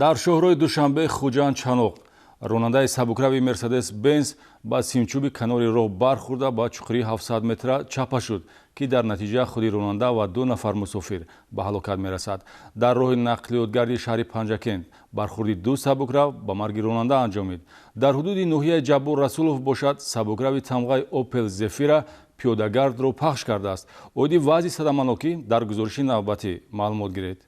Дар шоҳрои Душанбе Хуҷанд Чаноқ ронандаи сабукрави Мерседес Бенз ба симчӯби канори роҳ бархӯрда, ба чуқурии 700 метра чапа шуд, ки дар натиҷа худи ронанда ва ду нафар мусофир ба ҳалокат мерасад. Дар роҳи нақлиётгарди шаҳри Панҷакент бархӯрди ду сабукрав ба марги ронанда анҷомид. Дар ҳудуди ноҳияи Ҷаббор Расулов бошад, сабукрави тамғаи Опел Зефира пиёдагардро пахш кардааст. Оиди вазъи садаманокӣ дар гузориши навбатӣ маълумот гиред.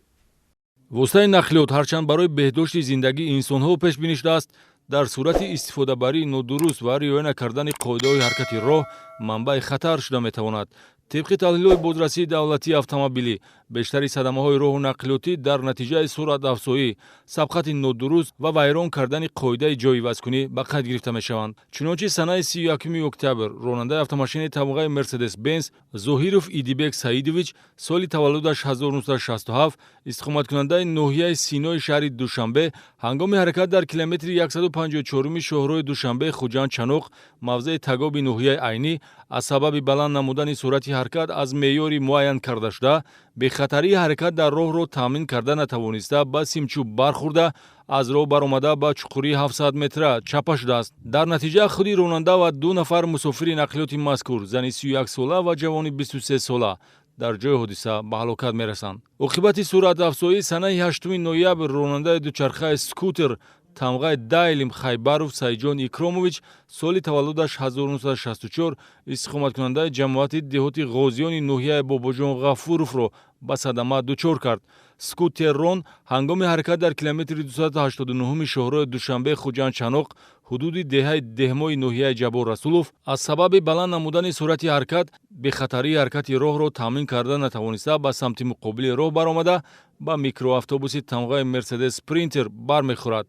Воситаи нақлиёт ҳарчанд барои беҳдошти зиндагии инсонҳо пешбинӣ шудааст, дар сурати истифодабарии нодуруст ва риоя накардани қоидаҳои ҳаракати роҳ манбаи хатар шуда метавонад. Тибқи таҳлилҳои бозрасии давлатии автомобилӣ, бештари садамаҳои роҳу нақлиётӣ дар натиҷаи суръатафзоӣ, сабқати нодуруст ва вайрон кардани қоидаи ҷойивазкунӣ ба қайд гирифта мешаванд. Чунончи, санаи 31 октябр ронандаи автомошинаи тамғаи Мерседес Бенз Зоҳиров Идибек Саидович, соли таваллудаш 1967, истиқоматкунандаи ноҳияи Синои шаҳри Душанбе, ҳангоми ҳаракат дар километри 154-уми шоҳрои Душанбе Хуҷанд Чаноқ, мавзеи Тагоби ноҳияи Айнӣ, аз сабаби баланд намудани суръати ҳаракат аз меъёри муайян кардашуда, бехатарии ҳаракат дар роҳро таъмин карда натавониста, ба симчӯб бархӯрда, аз роҳ баромада, ба чуқурии 700 метра чапа шудааст. Дар натиҷа худи ронанда ва ду нафар мусофири нақлиёти мазкур, зани 31сола ва ҷавони 23сола, дар ҷои ҳодиса ба ҳалокат мерасанд. Оқибати суръатафзоӣ санаи 8 ноябр ронандаи дучархаи скутер тамғаи Дайлим Хайбаров Сайҷон Икромович, соли таваллудаш 1964, истиқоматкунандаи ҷамоати деҳоти Ғозиёни ноҳияи Бобоҷон Ғафуровро ба садама дучор кард. Скутеррон ҳангоми ҳаракат дар километри 289-уми шоҳрои Душанбе Хуҷанд Чаноқ, ҳудуди деҳаи Деҳмои ноҳияи Ҷаббор Расулов, аз сабаби баланд намудани суръати ҳаракат бехатарии ҳаракати роҳро таъмин карда натавониста, ба самти муқобили роҳ баромада, ба микроавтобуси тамғаи Мерседес Спринтер бармехӯрад.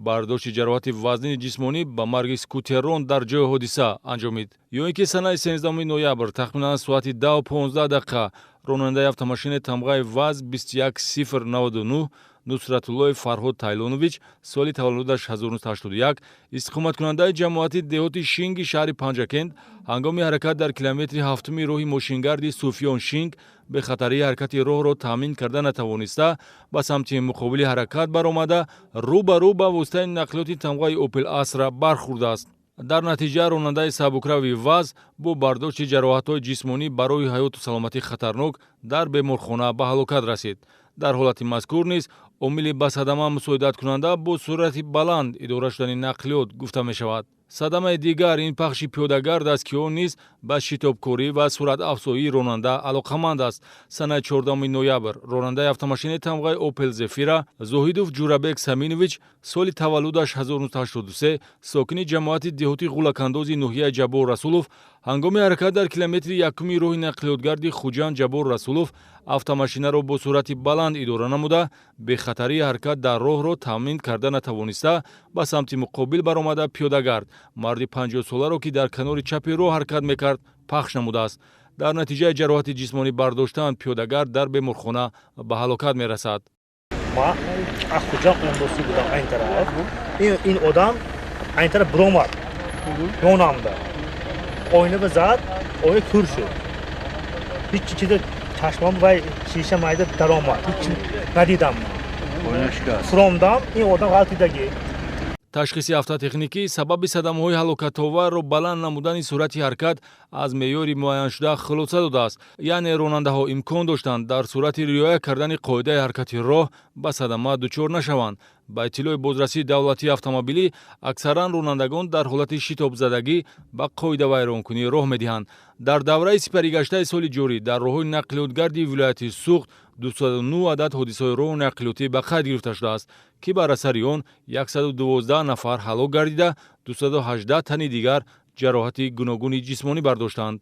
Бардошти ҷароҳати вазнини ҷисмонӣ ба марги скутеррон дар ҷои ҳодиса анҷомид. Ё ин ки санаи 13 ноябр тахминан соати 10:15 ронандаи автомошинаи тамғаи ВАЗ 21099 Нусратуллоев Фарҳод Тайлонович, соли таваллудаш 1981, истиқоматкунандаи ҷамоати деҳоти Шинги шаҳри Панҷакент, ҳангоми ҳаракат дар километри ҳафтуми роҳи мошингарди Суфиён Шинг бехатарии ҳаракати роҳро таъмин карда натавониста, ба самти муқобили ҳаракат баромада, рӯ ба рӯ ба воситаи нақлиёти тамғаи Опел Асра бархӯрдааст. Дар натиҷа ронандаи сабукрави ВАЗ бо бардошти ҷароҳатҳои ҷисмонӣ барои ҳаёту саломатӣ хатарнок дар беморхона ба ҳалокат расид. Дар ҳолати мазкур низ омили ба садама мусоидаткунанда бо суръати баланд идора шудани нақлиёт гуфта мешавад. Садамаи дигар ин пахши пиёдагард аст, ки он низ ба шитобкорӣ ва суръатафзоии ронанда алоқаманд аст. Санаи 14 ноябр ронандаи автомошинаи тамғаи Опел Зефира Зоҳидов Ҷурабек Саминович, соли таваллудаш 1983, сокини ҷамоати деҳоти Ғулакандози ноҳияи Ҷаббор Расулов, ҳангоми ҳаракат дар километри якуми роҳи нақлиётгарди Хуҷанд Ҷаббор Расулов автомошинаро бо суръати баланд идора намуда, бехатарии ҳаракат дар роҳро таъмин карда натавониста, ба самти муқобил баромада, пиёдагард, марди 50соларо, ки дар канори чапи роҳ ҳаракат мекард, пахш намудааст. Дар натиҷаи ҷароҳати ҷисмонӣ бардоштан пиёдагард дар беморхона ба ҳалокат мерасад. Ман аз Хуҷанд ондосӣ будам айн тараф. Ин одам айн тараф биромад, ёнамда оина ба зад, оина кӯр шуд, ҳеҷ чизе чашмам вай шиша майда даромад, ҳеҷ надидам. Фуромдам, ин одам ғалтидагӣ. Ташхиси автотехникӣ сабаби садамаҳои ҳалокатоварро баланд намудани суръати ҳаракат аз меъёри муайяншуда хулоса додааст. Яъне ронандаҳо имкон доштанд дар сурати риоя кардани қоидаи ҳаракати роҳ ба садама дучор нашаванд. Ба иттилои бозрасии давлатии автомобилӣ, аксаран ронандагон дар ҳолати шитобзадагӣ ба қоидавайронкунӣ роҳ медиҳанд. Дар давраи сипаригаштаи соли ҷорӣ дар роҳҳои нақлиётгарди вилояти Суғд 209 адад ҳодисаҳои роҳу нақлиётӣ ба қайд гирифта шудааст, ки бар асари он 112 нафар ҳалок гардида, 218 тани дигар ҷароҳати гуногуни ҷисмонӣ бардоштанд.